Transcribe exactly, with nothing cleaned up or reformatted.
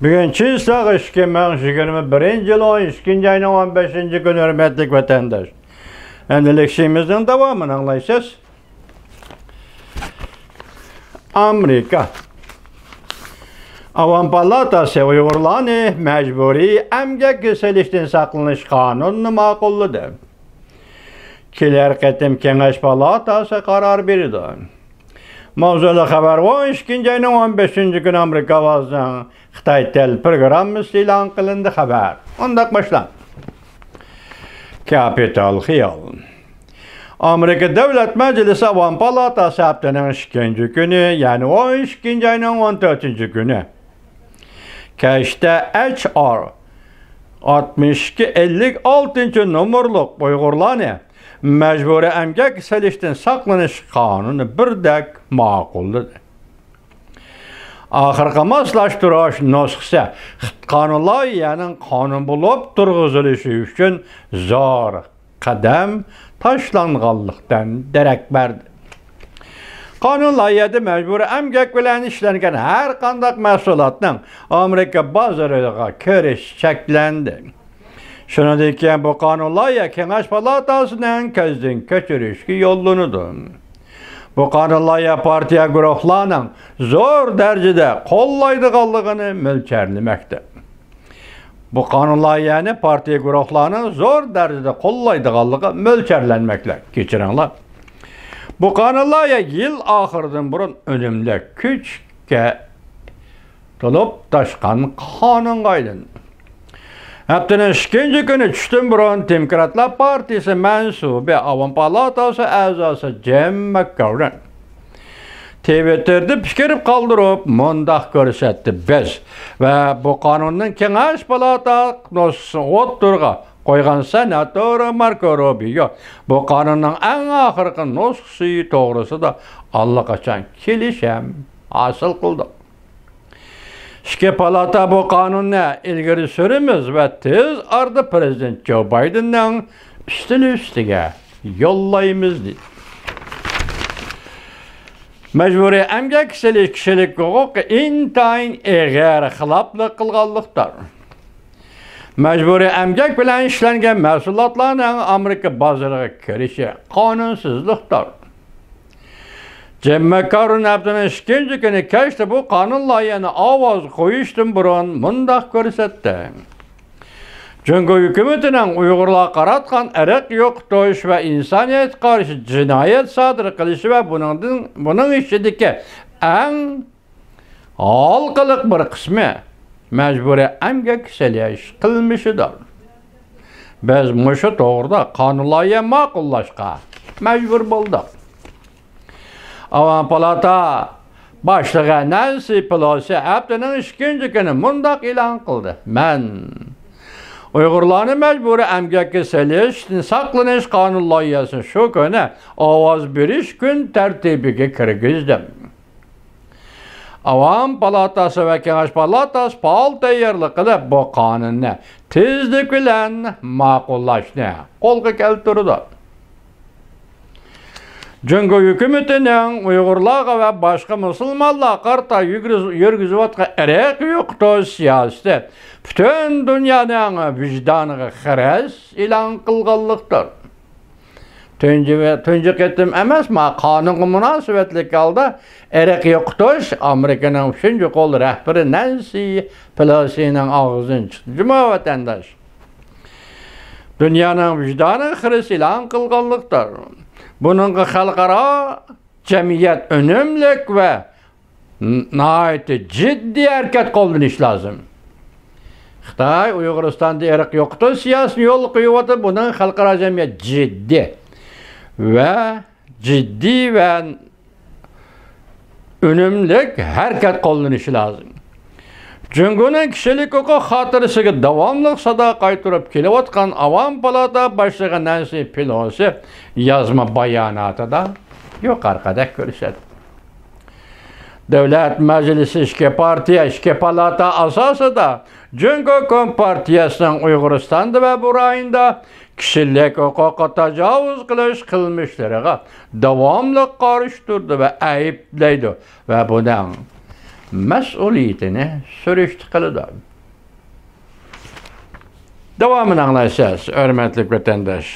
بۈگۈن چىسلاغ ئىككى مىڭ يىگىرمە بىرىنچى يىل ئون ئىككىنچى ئاينىڭ ئون بەشىنچى كۈنى، ھۆرمەتلىك ۋەتەنداش. ئەمدى لېكسىيىمىزنىڭ داۋامىنى ئاڭلايسىز. ئامېرىكا ئاۋام پالاتاسى ئۇيغۇرلارنى مەجبۇرىي ئەمگەككە سېلىشتىن ساقلىنىش قانۇنىنى ماقۇللىدى. كېلەر قېتىم كېڭەش پالاتاسى قارار بېرىدۇ. ماۋزۇلۇق خەۋەر ئون ئىككىنچى ئاينىڭ ئون بەشىنچى كۈنى ئامېرىكا ئاۋازىنىڭ خىتاي تىل پروگراممىسى ئېلان قىلىندى. خەۋەر مۇنداق باشلانغان. كاپىتال خىيال. ئامېرىكا دۆلەت مەجلىسى ئاۋام پالاتاسى ھەپتىنىڭ ئىككىنچى كۈنى، يەنى ئون ئىككىنچى ئاينىڭ ئون تۆتىنچى كۈنى كەچتە ئەچ ئار ئاتمىش ئىككى ئەللىك ئالتىنچى نومۇرلۇق ئۇيغۇرلارنى مەجبۇرىي ئەمگەككە سېلىشتىن ساقلىنىش قانۇنى بىردەك ماقۇللىدى. ئاخىرقى ماسلاشتۇرۇش نۇسخىسى قانۇن لايىھەنىڭ قانۇن بولۇپ تۇرغۇزۇلۇشى ئۈچۈن زور قەدەم تاشلانغانلىقتىن دېرەك بەردى. قانۇن لايىھەدە مەجبۇرىي ئەمگەك بىلەن ئىشلەنگەن ھەر قانداق مەھسۇلاتنىڭ ئامېرىكا بازىرىغا كىرىشى چەكلەندى. شۇنىڭدىن كېيىن بۇ قانۇن لايىھە كېڭەش پالاتاسىنىڭ كۆزدىن كەچۈرۈشكە يوللىنىدۇ. بۇ قانۇن لايىھە پارتىيە گۇرۇھلارنىڭ زور دەرىجىدە قوللايدىغانلىقىنى مۆلچەرلىمەكتە. بۇ قانۇن لايىھەنى پارتىيە گۇرۇھلارنىڭ زور دەرىجىدە قوللايدىغانلىقى مۆلچەرلەنمەكتە. كەچۈرۈڭلار. بۇ قانۇن لايىھە يىل ئاخىرىدىن بۇرۇن ئۈنۈملۈك كۈچكە تولۇپ تاشقان قانۇنغا ئايلاندى. ھەپتىنىڭ ئىككىنچى كۈنى چۈشتىن بۇرۇن دېموكراتلار پارتىيىسى مەنسۇبى، ئاۋام پالاتاسى ئەزاسى جىم ماكگاۋېرن تىۋىتتېردا پىكىر قالدۇرۇپ مۇنداق كۆرسەتتى: بىز ۋە بۇ قانۇننىڭ كېڭەش پالاتا نۇسخىسىنى ئوتتۇرىغا قويغان سېناتور ماركو روبىيو بۇ قانۇننىڭ ئەڭ ئاخىرقى نۇسخىسى توغرىسىدا ئاللىقاچان كېلىشىم ھاسىل قىلدۇق. ئىككى پالاتا بۇ قانۇننى ئىلگىرى سۈرىمىز ۋە تېز ئارىدا پىرېزىدېنت جو بايدېننىڭ ئۈستىلى ئۈستىگە يوللايمىز، دېدى. مەجبۇرىي ئەمگەك سېلىش كىشىلىك ھوقۇققا ئىنتايىن ئېغىر خىلاپلىق قىلغانلىقتۇر. مەجبۇرىي ئەمگەك بىلەن ئىشلەنگەن مەھسۇلاتلارنىڭ ئامېرىكا بازىرىغا كىرىشى قانۇنسىزلىقتۇر. جىم ماكگاۋېرن ھەپتىنىڭ ئىككىنچى كۈنى كەچتە بۇ قانۇن لايىھەنى ئاۋازغا قويۇشتىن بۇرۇن مۇنداق كۆرسەتتى: جۇڭگو ھۆكۈمىتىنىڭ ئۇيغۇرلارغا قاراتقان ئىرق يوقىتىش ۋە ئىنسانىيەتكە قارشى جىنايەت سادىر قىلىشى ۋە بۇنىڭدىن، بۇنىڭ ئىچىدىكى ئەڭ ھالقىلىق بىر قىسمى مەجبۇرىي ئەمگەككە سېلىش قىلمىشىدۇر. بىز مۇشۇ توغرىدا قانۇن لايىھە ماقۇللاشقا مەجبۇر بولدۇق. ئاۋام پالاتا باشلىقى نەنسى پېلوسى ھەپتىنىڭ ئىككىنچى كۈنى مۇنداق ئېلان قىلدى: مەن ئۇيغۇرلارنى مەجبۇرىي ئەمگەككە سېلىشتىن ساقلىنىش قانۇن لايىھەسىنى شۇ كۈنى ئاۋاز بېرىش كۈن تەرتىپىگە كىرگۈزدۈم. ئاۋام پالاتاسى ۋە كېڭەش پالاتاسى پائال تەييارلىق قىلىپ، بۇ قانۇننى تېزلىك بىلەن ماقۇللاشنى قولغا كەلتۈرىدۇ. جۇڭگو ھۆكۈمىتىنىڭ ئۇيغۇرلارغا ۋە باشقا مۇسۇلمانلارغا قارىتا يۈرگۈز-، يۈرگۈزۈۋاتقان ئىرق يوقىتىش سىياسىتى پۈتۈن دۇنيانىڭ ۋىجدانىغا خىرىس ئېلان قىلغانلىقتۇر. تۇنجى ۋە تۇنجى قېتىم ئەمەس، ما قانۇنغا مۇناسىۋەتلىك ھالدا ئىرق يوقىتىش ئامېرىكىنىڭ ئۈچىنچى قول رەھبىرى نەنسى پېلوسىنىڭ ئاغزىدىن چىقتى. جۇما ۋەتەنداش، دۇنيانىڭ ۋىجدانى خىرىس ئېلان قىلغانلىقتۇر. بۇنىڭغا خەلقئارا جەمئىيەت ئۈنۈملۈك ۋە ناھايىتى جىددىي ھەرىكەت قوللىنىش لازىم. خىتاي ئۇيغۇرىستاندا ئىرق يوقىتىش سىياسىتىنى يولغا قويۇۋاتىدۇ، بۇنىڭ خەلقئارا جەمئىيەت جىددىي ۋە جىددىي ۋە ئۈنۈملۈك ھەرىكەت قوللىنىشى لازىم. جۇڭگونىڭ كىشىلىك ھوقۇق خاتىرىسىگە داۋاملىق سادا قايتۇرۇپ كېلىۋاتقان ئاۋام پالاتا باشلىقى نەنسى پېلوسى يازما باياناتىدا يۇقىرىقىدەك كۆرسەتتى. دۆلەت مەجلىسى ئىككى پارتىيە، ئىككى پالاتا ئاساسىدا جۇڭگو كومپارتىيەسىنىڭ ئۇيغۇرىستاندا ۋە بۇ رايوندا كىشىلىك ھوقۇققا تاجاۋۇز قىلىش قىلمىشلىرىغا داۋاملىق قارشى تۇرىدۇ ۋە ئەيىبلەيدۇ ۋە بۇنىڭ مەسئۇلىيىتىنى سۈرۈشتە قىلىدۇ. داۋامىنى ئاڭلايسىز، ھۆرمەتلىك ۋەتەنداش.